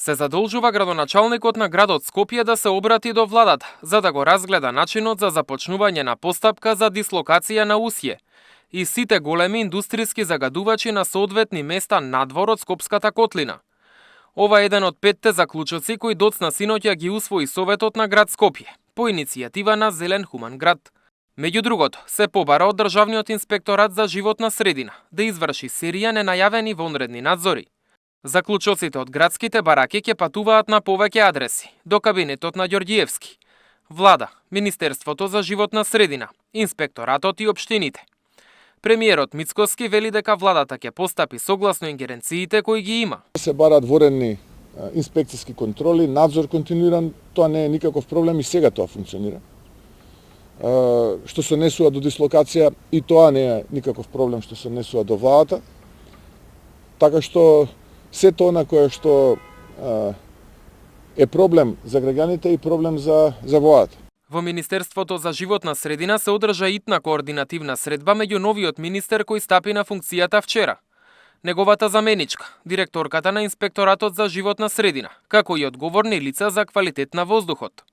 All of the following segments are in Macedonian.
Се задолжува градоначалникот на градот Скопје да се обрати до владата, за да го разгледа начинот за започнување на постапка за дислокација на усје и сите големи индустријски загадувачи на соодветни места надвор од Скопската котлина. Ова е еден од 5 заклучоци кои доцна синоќа ги усвои Советот на град Скопје, по иницијатива на Зелен хуман град. Меѓу другото, се побара од Државниот инспекторат за животна средина да изврши серија ненајавени вонредни надзори. Заклучоците од градските бараки ќе патуваат на повеќе адреси, до кабинетот на Ѓорѓиевски, влада, Министерството за животна средина, инспекторатот и општините. Премиерот Мицкоски вели дека владата ќе постапи согласно ингеренциите кои ги има. Се бараат воредни инспекцијски контроли, надзор континуиран, тоа не е никаков проблем и сега тоа функционира. Што се однесува до дислокација, и тоа не е никаков проблем што се однесува до владата. Така што сето она кое што е проблем за граѓаните и проблем за владата. Во Министерството за животна средина се одржа итна координативна средба меѓу новиот министер кој стапи на функцијата вчера, неговата заменичка, директорката на Инспекторатот за животна средина, како и одговорни лица за квалитет на воздухот.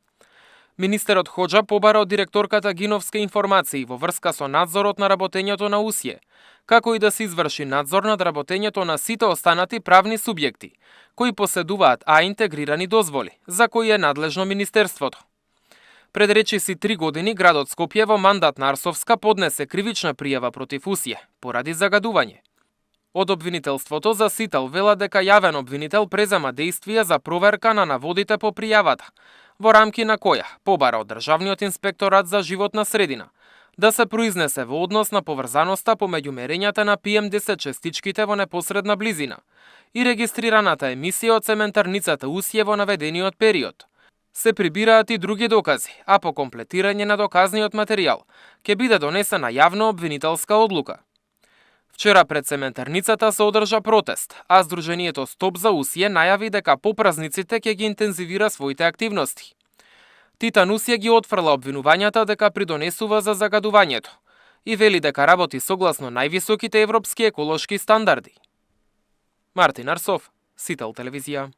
Министерот Хоџа побара од директорката Гиновска информации во врска со надзорот на работењето на усје, како и да се изврши надзор над работењето на сите останати правни субјекти, кои поседуваат интегрирани дозволи, за кои е надлежно Министерството. Пред речиси 3 години градот Скопје во мандат на Арсовска поднесе кривична пријава против усје, поради загадување. Од обвинителството за Сител вела дека јавен обвинител презема действија за проверка на наводите по пријавата, во рамки на која побара од Државниот инспекторат за животна средина да се произнесе во однос на поврзаноста помеѓу мерењата на PM10 честичките во непосредна близина и регистрираната емисија од цементарницата усје во наведениот период. Се прибираат и други докази, а по комплетирање на доказниот материјал ќе биде донесена јавна обвинителска одлука. Вчера пред цементарницата се одржа протест, а Сдруженијето Стоп за усје најави дека по празниците ќе ги интензивира своите активности. Титан усје ги отфрла обвинувањата дека придонесува за загадувањето и вели дека работи согласно највисоките европски еколошки стандарди. Мартин Арсов, Сител телевизија.